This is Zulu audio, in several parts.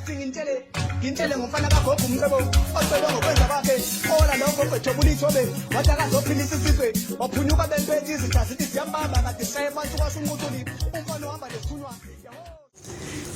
Athi ngintshele ngintshele ngomfana kagogo umcebo ocebe ngokwenza kwakhe ola lo gogo ejabula ithobe wathi akazophilisa isizwe waphunyuka bempethe izitha zithi ziyambamba kade shaye phansi kwasho unquthuli umfana uhamba nesithunywa.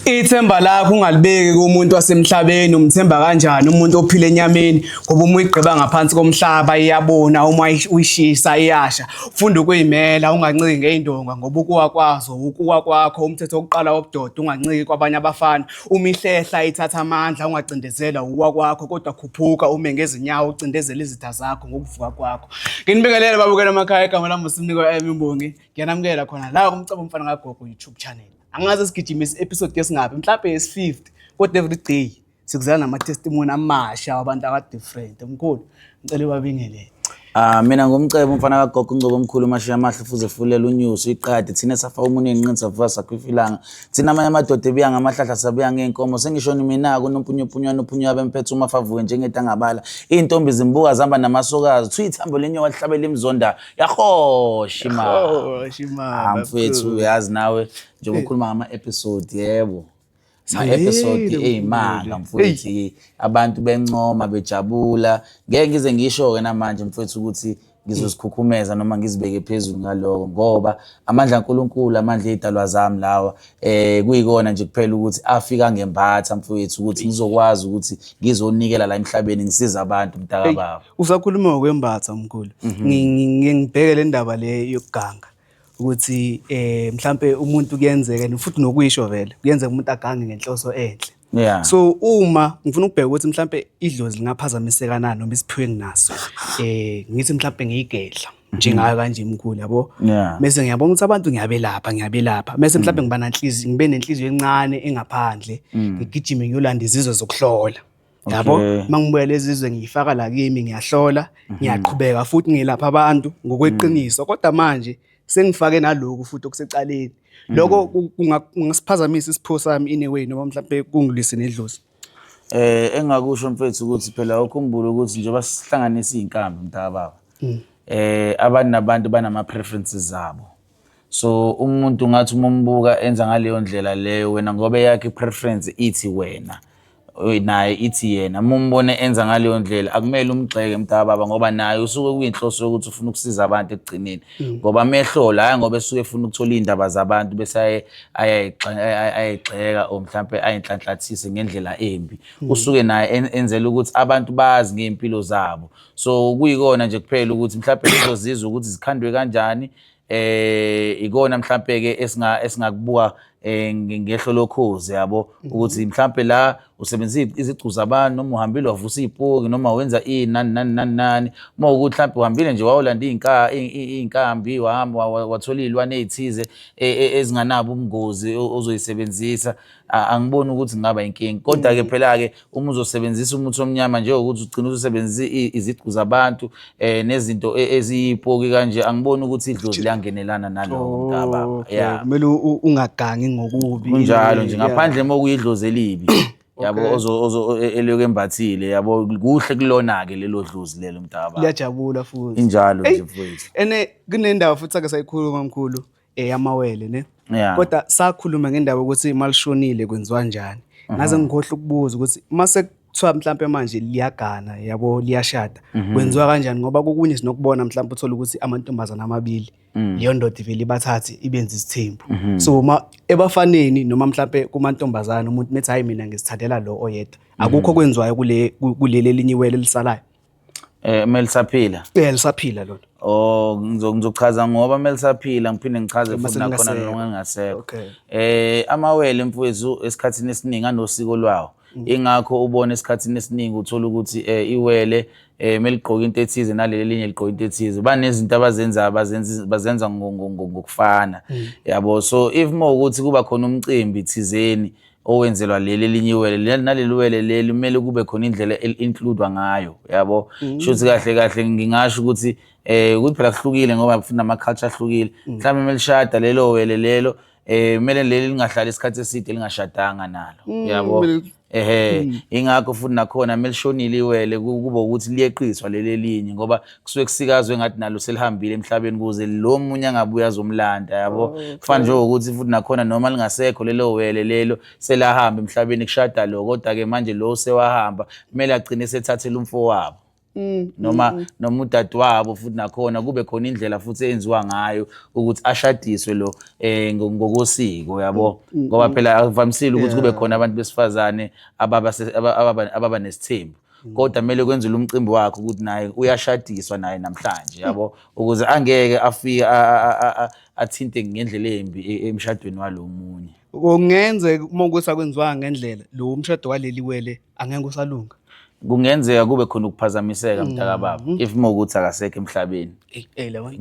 Ithemba lakho ungalibeki kumuntu wasemhlabeni, umthemba kanjani umuntu ophila enyameni? Ngoba uma uyigqiba ngaphansi komhlaba iyabona, uma uyishisa iyasha. Funda ukuyimela, unganciki ngey'ndonga ngoba ukuwa kwazo ukuwa kwakho. Umthetho wokuqala wobudoda, unganciki kwabanye abafana. Uma ihlehla ithatha amandla, ungacindezelwa ukuwa kwakho, kodwa khuphuka ume ngezinyawo ucindezele izitha zakho ngokuvuka kwakho. Nginibingelele babukela emakhaya, igama lami uSimniko M Imbongi. Ngiyanamukela khona la kuMcebo Mfana kaGogo YouTube channel. Angazi sigijima episode yesingaphi, mhlawumbe yesi-50, kodwa every day sikuzela nama-testimony amasha wabantu aba-different. Mkhulu, ngicela ubabingelele. Ah, mina ngumcebo umfana kagogo uNgcobo omkhulu umashiya amahle fuze fulela unyusi iqadi thina safa umunye enqini savuka sakhwifa ilanga thina amanye amadoda ebuya ngamahlahla sabuya ngey'nkomo sengishona mina-ko unompunyupunywana uphunyuka bemphethe uma favuke njengetangabala iy'ntombi zimbuka zihamba namasokazi thiwa ithambo lenyoka lihlabela imzonda yahosha imali. Hosha imali. Ah, mfethu, uyazi nawe njengoba ukhuluma ngama-episode, yebo, ama-episode eyimanga mfowethu, abantu bencoma bejabula. Ngeke ngize ngisho-ke namanje mfowethu ukuthi ngizozikhukhumeza noma ngizibeke phezulu ngaloko, ngoba amandla kaNkulunkulu, amandla ey'dalwa zami lawa, kuyikona nje kuphela ukuthi afika ngembatha mfowethu ukuthi ngizokwazi ukuthi ngizonikela la emhlabeni ngisize abantu mntakababa. Usakhuluma ngokwembatha mkhulu, ngiye ngibheke le ndaba le yokuganga ukuthi mhlambe umuntu kuyenzeka futhi nokuyisho vele kuyenzeka umuntu agange ngenhloso enhle. So uma ngifuna ukubheka ukuthi mhlambe idlozi lingaphazamiseka na noma isiphiwe enginaso, ngithi mhlambe ngiyigedla njengayo kanje mkhulu, yabo, bese ngiyabona ukuthi abantu ngiyabelapha ngiyabelapha, bese mhlambe ngiba nanhliziyo, ngibe nenhliziyo encane engaphandle, ngigijime ngiyolanda izizwe zokuhlola, yabo. Uma ngibuya lezi zizwe ngiyifaka la kimi, ngiyahlola, ngiyaqhubeka futhi ngilapha abantu ngokweqiniso, kodwa manje sengifake naloku futhi okusecaleni lokho kungasiphazamisa isiphiwo sami in a way noma mhlambe kungilwise nedlozi. Engakusho mfethu ukuthi phela ukhumbule ukuthi njengoba sihlanganisa iy'nkambi mntakababa, abantu nabantu banama preferences zabo. So umuntu ngathi uma umbuka enza ngaleyo ndlela leyo, wena ngoba eyakhe i-preference ithi wena, naye ithi yena, uma umbone enza ngaleyo ndlela akumele umgxeke mntakababa, ngoba naye usuke kuyinhloso yokuthi ufuna ukusiza abantu ekugcineni, ngoba amehlo hhayi ngoba esuke efuna ukuthola iy'ndaba zabantu bese ayayigxeka or mhlampe ayinhlanhlathise ngendlela embi. Usuke naye enzela ukuthi abantu bazi ngey'mpilo zabo. So kuyikona nje kuphela ukuthi mhlampe lezo zizwe ukuthi zikhandwe kanjani, ikona mhlampe ke esingakubuka ngehlo lokhozi, yabo, ukuthi mhlampe la usebenzisa izicu zabantu noma uhambile wavusa iy'poki noma wenza ini nani nani nani nani. Uma ukuthi mhlampe uhambile nje wawulanda iy'nkambi, wahamba wathola iy'lwane ey'thize ezinganabo ubungozi ozoyisebenzisa, angiboni ukuthi kungaba inkinga. Kodwa-ke phela-ke uma uzosebenzisa umuthi omnyama njengokuthi ugcine usebenzisa izicu zabantu nezinto eziyipoki kanje, angiboni ukuthi idlozi liyangenelana naloko mntakababa. Yeah. Kumele ungagangi ngokubi. Kunjalo nje, ngaphandle uma kuyidlozi elibi, yabo, ozo elokhu embathile, yabo, kuhle kulona-ke lelo dlozi lelo mntakababa. Liyajabula futhi. Injalo nje mfowethu. Ene kunendawo futhi ake sayikhuluma mkhulu, eyamawele ne. Kodwa sakhuluma ngendaba ukuthi malishonile kwenziwa njani. Ngaze ngikhohle ukubuza ukuthi mase kuthiwa mhlampe manje liyagana, yabo, liyashada, kwenziwa kanjani, ngoba kokunye sinokubona mhlampe uthola ukuthi amantombazana amabili, leyo ndoda ivele ibathathe ibenze isithembu. So ma ebafaneni noma mhlampe kumantombazana umuntu methi hayi mina ngizithandela lo oyedwa, akukho kwenziwayo kule kuleli elinye iwele elisalayo? Melisaphila. Lisaphila lona. Oh, ngizochaza ngoba melisaphila, ngiphinde ngichaze Uma futhi nakhona selingasekho. noma engasekho. Okay. Amawele mfowethu esikhathini esiningi anosiko lwawo. Ingakho ubona esikhathini esiningi uthola ukuthi iwele meligqoka into ethize naleli elinye ligqoka into ethize. Banezinto abazenzayo, bazenza ngokufana. Yabo, so if more ukuthi kuba khona umcimbi thizeni owenzelwa leli elinye iwele naleli wele leli, kumele kube khona indlela eli-include ngayo, yabo. Shuthi kahle kahle ngingasho ukuthi ukuthi phela kuhlukile ngoba futhi nama-culture ahlukile. Mhlawumbe melishada lelo wele lelo. Kumele leli lingahlali isikhathi eside lingashadanga nalo, yabo. Ehe, ingakho futhi nakhona melishonile iwele kube ukuthi liyeqiswa leli elinye, ngoba kusuke kusikazwe ngathi nalo selihambile emhlabeni, kuze lo munye angabuye azomlanda, yabo. Kufana njengokuthi futhi nakhona noma lingasekho lelo wele lelo selahamba emhlabeni, kushada lo, kodwa-ke manje lo sewahamba, kumele agcine esethathela umfowabo noma udadewabo, futhi nakhona kube khona indlela futhi eyenziwa ngayo ukuthi ashadiswe lo ngokosiko, yabo, ngoba phela akuvamisile ukuthi kube khona abantu besifazane ababa nesithembu, kodwa kumele kwenziwe umcimbi wakhe ukuthi naye uyashadiswa naye namhlanje, yabo, ukuze angeke afike athinte ngendlela embi emshadweni walo munye. Kungenzeka uma ukuthi akwenziwanga ngendlela, lo mshado waleli wele angeke usalunga. Kungenzeka kube khona ukuphazamiseka, mntakababa, if uma ukuthi akasekho emhlabeni,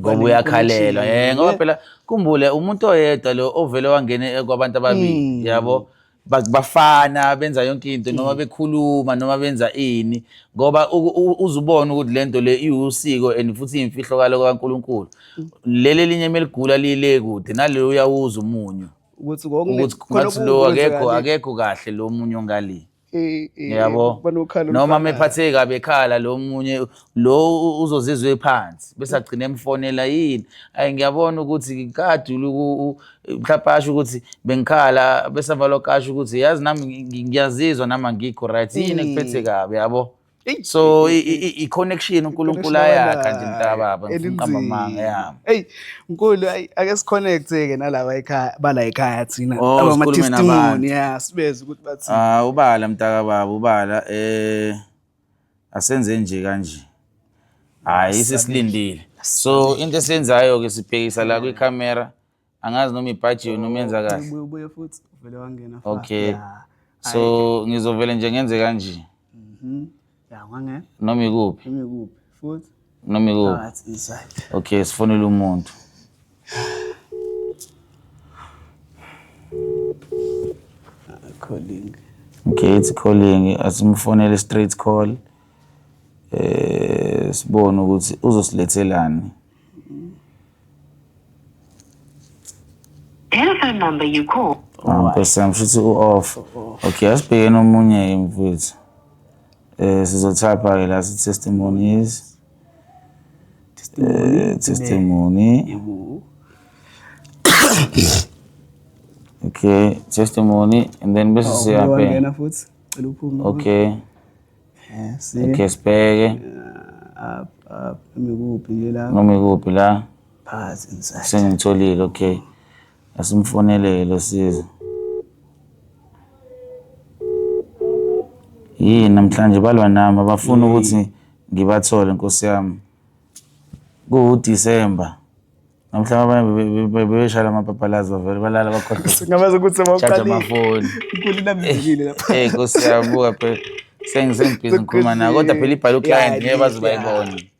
ngoba uyakhalelwa, ngoba phela kumbule umuntu oyedwa lo ovele wangena kwabantu ababili, yabo, bafana benza yonke into, noma bekhuluma noma benza ini, ngoba uzubona ukuthi lento le iwusiko and futhi iyimfihlo kaloko kaNkuluNkulu. Leli elinye meligula lile kude nalelo, uyawuza umunyu ukuthi ukuthi ngathi lo akekho kahle, lo munye ongale, yabo, noma mephatheke kabi ekhala, lo munye lo uzozizwa ephansi bese agcine emfonela, yini, ayi ngiyabona ukuthi kade mhlawumbe asho ukuthi bengikhala, bese avalokhu asho ukuthi yazi nami ngiyazizwa nami angikho right, yini ekuphethe kabi, yabo. So i-connection uNkulunkulu ayakha nje, mntakababa, ngifuna uqamba amanga, ya. Hey mkhulu, ayi ake siconnect-ke nalaba ekhaya, bala ekhaya thina. Oh, Aba sikhulume testimony nabantu. Ya, sibeze ukuthi bathi. Ah, ubala mntakababa, ubala, asenze nje kanje. Hayi, sesilindile. So into esiyenzayo ke, sibhekisa la kwicamera. Angazi noma ibhajiwe noma yenza kahle. Ubuye, ubuye futhi, uvele wangena fast. Okay. Ya. So ngizovele nje ngenze kanje. Ya, wangena. Noma ikuphi? Noma ikuphi futhi. Noma ikuphi? Phakathi inside. Okay, sifonele umuntu. Calling. Okay, it's calling. Asimfonele straight call. Sibone ukuthi uzosilethelani. Telephone number you call. Ah, Nkosi yami, futhi u-off. Okay, asibhekene omunye-ke mfethu. Sizothapha-ke la sithi testimonies. Testimony. Yebo. Okay, testimony and then bese siyabheka. Wangena futhi. Cela uphume. Okay. See. Okay, sibheke. Up, up, noma ikuphi nje la. Noma ikuphi la. Phakathi inside. Sengitholile, okay. Asimfonelele lo sizo. Yini namhlanje balwa nami, abafuna ukuthi ngibathole, Nkosi yami. Kuwu December. Namhlanje abanye bebeshala amapapalazi, bavele balala bakhohlwa. Singabaza ukuthi Charge sewaqalile. amafoni. Inkulu inamzikile lapha. Nkosi yami, buka phela. Sengibhizi ngikhuluma nayo, kodwa phela ibhale uclient, ngeke baze bayibone.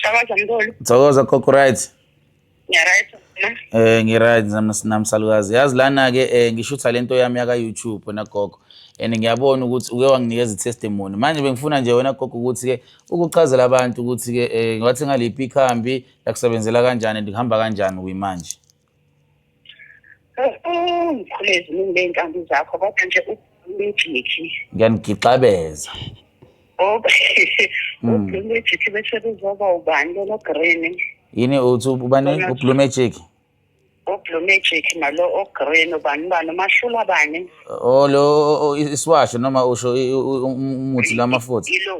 Thokoza mkhulu. Thokoza gogo, right? Ngiyaright na? Ngi-right namsalukazi. Yazi lana ke ngishutha lento yami yaka YouTube wena gogo. And ngiyabona ukuthi uke wanginikeza i-testimony. Manje bengifuna nje wena gogo ukuthi ke ukuchazela abantu ukuthi ke ngiwathi ngaliphi ikhambi lakusebenzela kanjani and kuhamba kanjani kuyimanje. Mkhulu, eziningi ley'nkambi zakho, kodwa nje u-magic. Ngiyanigixabeza. U-blue magic bese kuzoba ubani lona green? Yini uthi ubani u-Blue Magic? U-blue magic nalo o-green, ubani bani umahlula bani? Oh, lo isiwasho noma usho umuthi lamafutha? Ilo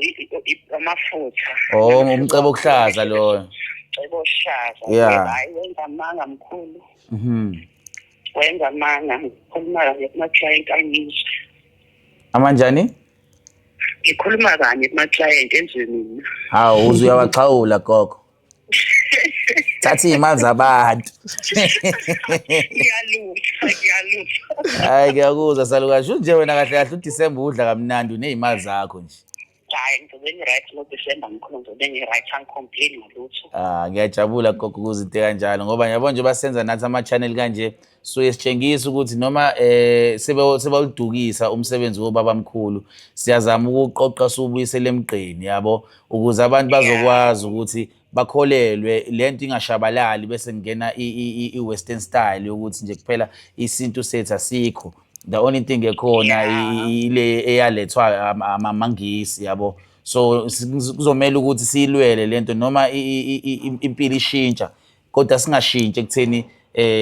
amafutha. Oh, umcebo okuhlaza loyo. Cebo ohlaza. Hayi, wenza amanga mkhulu. Wenza amanga, ngikhuluma kanye kuma-client angizwa. Amanjani? Ngikhuluma kanye kuma-client enziwe mina. Hawu, uze uyawaxhawula gogo. Thatha iy'mali zabantu. Ngiyalutha, ngiyalutha. Hayi, ngiyakuzwa salukazi. Nje wena kahle kahle uDisemba udla kamnandi, uney'mali zakho nje. Hayi, ngizobe ngi-right ngoDisemba mkhulu, ngizobe ngi-right, angicomplain ngalutho. Ah, ngiyajabula gogo ukuze into kanjalo, ngoba ngiyabona nje basenza nathi ama-channel kanje, suke sitshengisa ukuthi noma sebawudukisa umsebenzi wobabamkhulu, siyazama ukuqoqa siwubuyisele emgqeni, yabo, ukuze abantu bazokwazi ukuthi Bakholelwe lento ingashabalali bese kungena i-western style yokuthi nje kuphela isintu sethu asikho. The only thing ekhona ile eyalethwa amaNgisi, yabo. So kuzomela ukuthi siyilwele lento noma impilo ishintsha, kodwa singashintshi ekutheni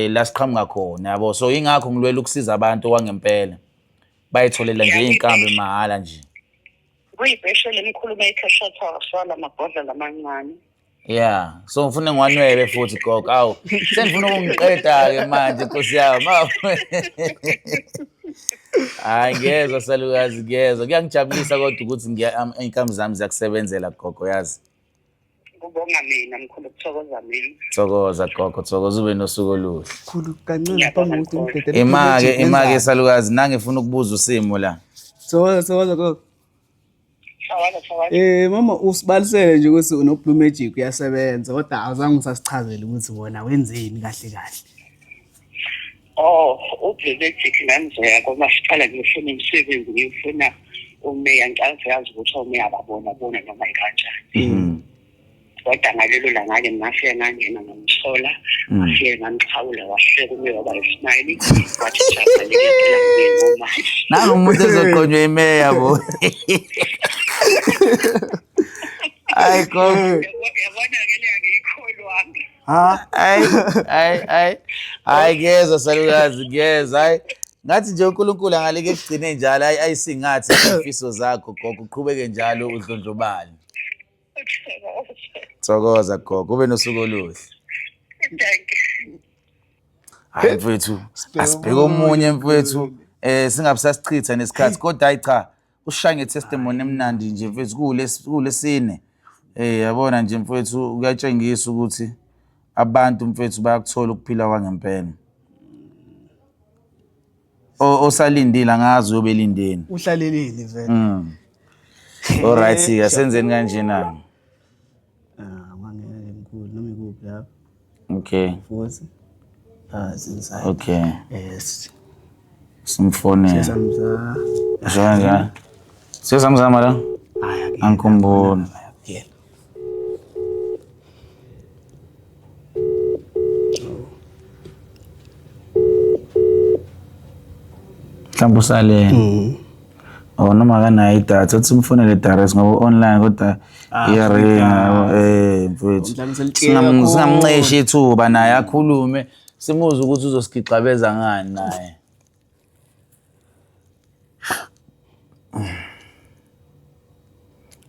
la siqhamuka khona, yabo. So ingakho ngilwela ukusiza abantu okwangempela, bayitholela nje iy'nkambi mahhala nje. Kuyibheshe lemkhulu mayikhe waswala amabhodlela amancane. Yeah, so ngifuna ngiwanwebe futhi gogo. Awu, senifuna ukungiqeda-ke manje nkosi yami. Hayi ngiyezwa salukazi, ngiyezwa. Kuyangijabulisa kodwa ukuthi iy'nkambi zami ziyakusebenzela gogo, yazi. Kubonga mina mkhulu, kuthokoza mina. Thokoza gogo, thokoza, ube nosuku oluhle. Mkhulu, kancane phambi kokuthi ngidedele. Ima-ke, ima-ke salukazi, nangifuna ukubuza usimo la. Thokoza, thokoza gogo. Sawala, sawala. Mama, usibalisele nje ukuthi uno Blue Magic uyasebenza, kodwa awuzange usasichazele ukuthi wona wenzeni kahle kahle. Oh, uBlue Magic ngangizoya komasipala ngifuna umsebenzi, ngifuna umeya, ngicela yazi ukuthi omeya ababona bona noma ikanjani. Kodwa ngalelo langa-ke ngafike ngangena ngamthola, ngafike ngamxhawula, wahleka umeya, waba ismile, wathi jabaleke phela ngibe nomama. Nangu umuntu ezoqonywa imeya bo. Hayi gogo. Yabona-ke le angiyikholwanga. Ha? Hayi, hayi, hayi. Hayi ngiyezwa salukazi, ngiyezwa. Hayi. Ngathi nje uNkulunkulu angalike ekugcine njalo, ayi ayisingathi izifiso zakho gogo, uqhubeke njalo udlondlobale. Thokoza gogo, ube nosuku oluhle. Thank you. Hayi mfethu, asibheke omunye mfethu. Singabe sasichitha nesikhathi, kodwa hayi cha, ushaye nge-testimony emnandi nje mfethu kulesine. Yabona nje mfethu, kuyatshengisa ukuthi abantu mfethu bayakuthola ukuphila kwangempela. Osalindile angazi uyobelindeni. Uhlaleleni vele. Alright, asenzeni kanjena. Ah, wangena mkhulu noma ikuphi lapho. Okay. Futhi. Ah, inside. Okay. Yes. Simfonele. Samza. Sho kanjani? Siyozamzama la? Hayi. Angikhumbuli. Yena. Mhlawumbe usalele. Oh, noma akanayo idatha, uthi simfonele direct ngoba online kodwa iyaringa, mfethu. Mhlawumbe selitshela kakhulu. Singamnceshi ithuba naye akhulume, simuzwe ukuthi uzosigixabeza ngani naye.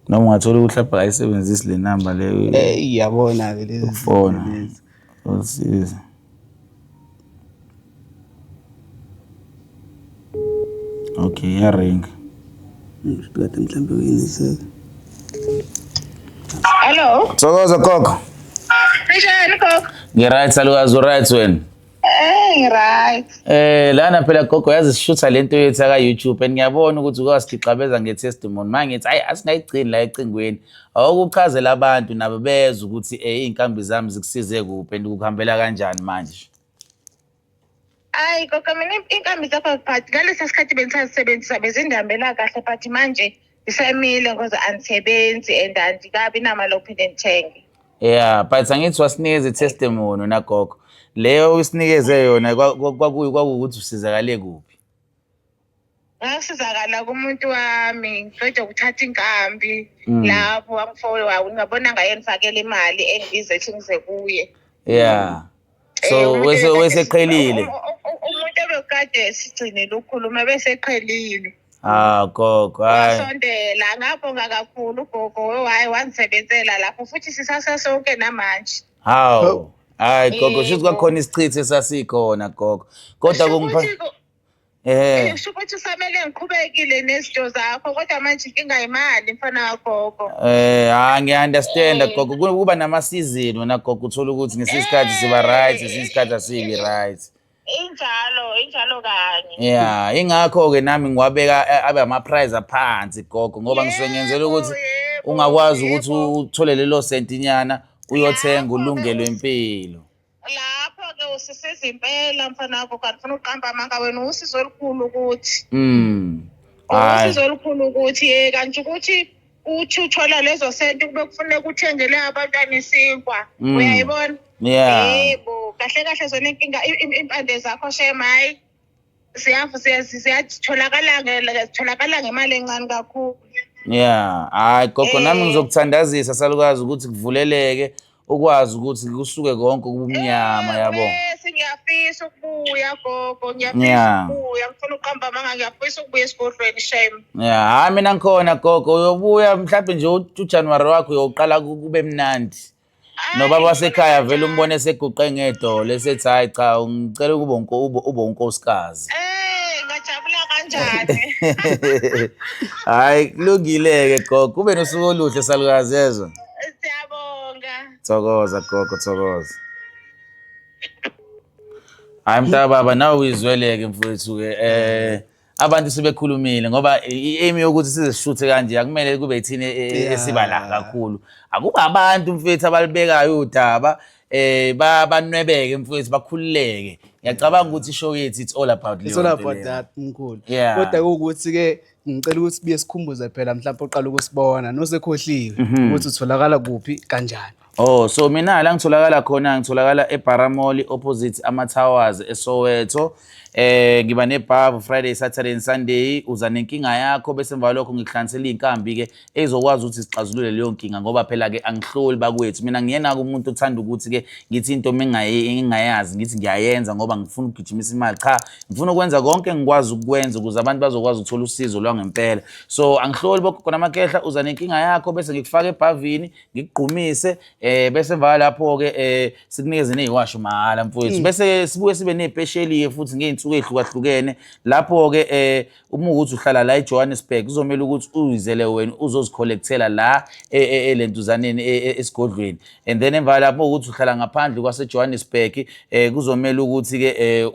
Noma ungathola ukuthi mhlawumbe akayisebenzisi le namba leyo. Eh, yabona ke lezi. Ukufona. Lezi. Usiza. Okay, iyaringa. Kade mhlawumbe uyinise. Hello. Thokoza gogo. Kunjani gogo? Ngi-right salukazi, u-right wena? Ngi-right. Lana phela gogo, yazi sishutha lento yethu aka YouTube and ngiyabona ukuthi uke wasigixabeza nge-testimony. Manje ngithi hayi asingayigcini la ecingweni. Awukuchazela abantu nabo bezwe ukuthi iy'nkambi zami zikusize kuphi and kukuhambela kanjani manje. Ayi gogo, mina inkambi zakho but ngalesa sikhathi bengisazisebenzisa bezindihambela kahle, but manje ngisemile ngoba andisebenzi and andikabi namali yokuphinde ngithenge. Yeah, but angithi wasinikeza i-testimony wena gogo. Leyo usinikeze yona kwakuwukuthi usizakale kuphi? Ngasizakala kumuntu wami, ngiqeda ukuthatha inkambi lapho wangifowela, ngabona ngaye ngifakela imali engibiza ethi ngize kuye. Yeah. So Umuntu ebekade weseqhelile. Umuntu ebekade sigcinile ukukhuluma beseqhelile. Ah gogo, hayi. Wasondela, ngabonga kakhulu ugogo, hayi wangisebenzela lapho futhi sisasa sonke namanje. Hawu. Hayi gogo, shuthi Yebo. kwakhona isichitho esasikhona gogo. Kodwa Kusho kungipha ukuthi Kusho ukuthi usamele ngiqhubekile nezinto zakho, kodwa manje inkinga imali mfana kagogo. Hayi ngiya-understand gogo, kuba nama season wena gogo, uthola ukuthi ngesinye isikhathi siba right, ngesinye isikhathi asibi right. Injalo, injalo kanye. Yeah, ingakho-ke nami ngiwabeka abe ama-price aphansi gogo, ngoba ngisuke ngenzela ukuthi ungakwazi ukuthi uthole lelo sentinyana uyothenga ulungelwe impilo. Lapho-ke usisiza impela mfana wakho, kanti ufuna ukuqamba amanga wena, usizo olukhulu ukuthi. Usizo olukhulu ukuthi kanti ukuthi Uthi uthola lezo senti kube kufuneka uthengele abantwana isinkwa. Uyayibona? Yeah. Yebo, kahle kahle zona inkinga impande zakho shem, hayi. Ziyatholakala zitholakala ngemali encane kakhulu. Yeah, hayi gogo, nami ngizokuthandazisa salukazi ukuthi kuvuleleke, ukwazi ukuthi kusuke konke kubumnyama, yabo. Ngiyafisa ukubuya gogo, ngiyafisa ukubuya, ngifuna ukuqamba amanga, ngiyafisa ukubuya esigodlweni shame. Yeah, hayi mina ngikhona gogo, uyobuya mhlawumbe nje uJanuary wakho uyoqala kube mnandi. Nobaba wasekhaya vele umbone seguqe ngedolo esethi hayi cha, ngicela ukuba ube unkosikazi. Ngajabula kanjani? Hayi kulungile-ke gogo, kube nosuku oluhle salukazi, yezwa. Siyabonga. Thokoza gogo, thokoza. Hayi mntakababa, nawe uyizweleke mfowethu-ke, abantu sebekhulumile ngoba i-aim yokuthi size sishuthe kanje akumele kube yithina esiba la kakhulu. Akuba abantu mfethu abalibekayo udaba, banwebeke mfethu, bakhululeke. Ngiyacabanga ukuthi ishow yethu it's all about It's all about that mkhulu. Kodwa ukuthi ke ngicela ukuthi sibuye sikhumbuze phela mhlawumbe oqala ukusibona nosekhohliwe ukuthi utholakala kuphi kanjani. Oh, so mina la ngitholakala khona, ngitholakala eBaramoli opposite ama Towers eSoweto. Ngiba nebhavu Friday, Saturday and Sunday. Uza nenkinga yakho bese emva lokho ngikuhlanganisela inkambi ke ezokwazi ukuthi sixazulule leyo nkinga, ngoba phela ke angihloli bakwethu. Mina ngiyena umuntu othanda ukuthi ke ngithi into mengingayazi ngithi ngiyayenza ngoba ngifuna ukugijimisa imali. Cha, ngifuna ukwenza konke engikwazi ukukwenza ukuze abantu bazokwazi ukuthola usizo lwangempela. So angihloli bogogo namakhehla, uza nenkinga yakho bese ngikufaka ebhavini, ngikugqumise, bese emva lapho ke sikunikeze neziwasho mahhala mfowethu. Bese sibuye sibe nezipesheli futhi ngey'nsuku ey'hlukahlukene lapho ke uma ukuthi uhlala la eJohannesburg kuzomela ukuthi uyizele wena uzozikholekthela la elentuzaneni esigodlweni, and then emva lapho ukuthi uhlala ngaphandle kwase Johannesburg kuzomela ukuthi ke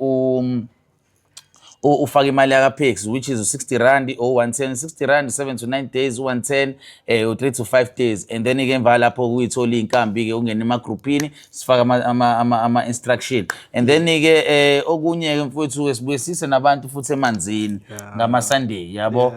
ufake imali yaka-Paxi, which is 60 rand or 110, 60 rand 7 to 9 days, 110 3 to 5 days, and then ke emva lapho kuyithola inkambi ke ungene emagroupini sifaka ama instruction, and then ke okunye ke mfowethu sibuye sise nabantu futhi emanzini ngama Sunday, yabo.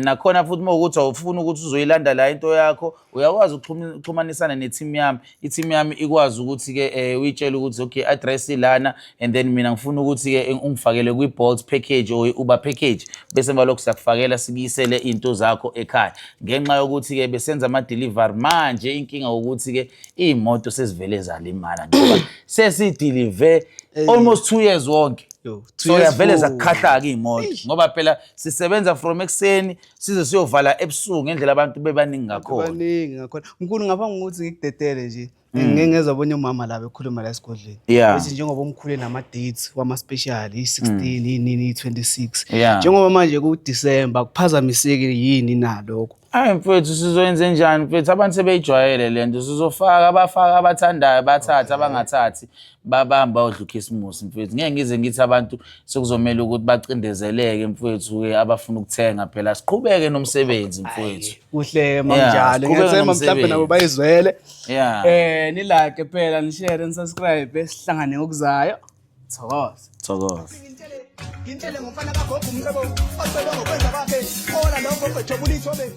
Nakhona futhi uma ukuthi awufuni ukuthi uzoyilanda la into yakho, uyakwazi ukuxhumanisana ne-team yami. I-team yami ikwazi ukuthi ke uyitshele ukuthi okay, address lana, and then mina ngifuna ukuthi ke ungifakele kwi-Bolt package or i-Uber package, bese emva lokho siyakufakela sikuyisele into zakho ekhaya. Ngenxa yokuthi ke besenza ama-delivery, manje inkinga ukuthi ke iy'moto sezivele zalimala njengoba sesidelive almost 2 years wonke. So yavele zakukhahla-ke iy'moto ngoba phela sisebenza from ekuseni size siyovala ebusuku ngendlela abantu bebaningi ngakhona. Baningi ngakhona. Mkhulu, ngaphambi kokuthi ngikudedele nje, ngike ngezwa abonye umama la bekhuluma la esigodlweni. Bethi njengoba umkhulu nama-dates wama-special, i-16, inini, i-26. Njengoba manje ku-December, kuphazamiseki yini na lokho? Hayi mfethu, sizoyenze njani mfethu? Abantu sebeyijwayele le nto. Sizofaka, abafaka abathandayo bathathe, abangathathi babamba bayodla ukhisimusi mfethu. Ngeke ngize ngithi abantu sekuzomela ukuthi bacindezeleke mfethu-ke abafuna ukuthenga, phela siqhubeke nomsebenzi mfethu. Kuhle manjalo. Siqhubeke Ngiyathemba mhlawumbe nabo nomsebenzi. bayizwele. Ni-like phela, ni-share, ni-subscribe, sihlangane ngokuzayo. Thokoza. Thokoza. Ngintshele ngomfana kagogo umcebo ocebe ngokwenza kwakhe ola lokho kwejobula ithobe.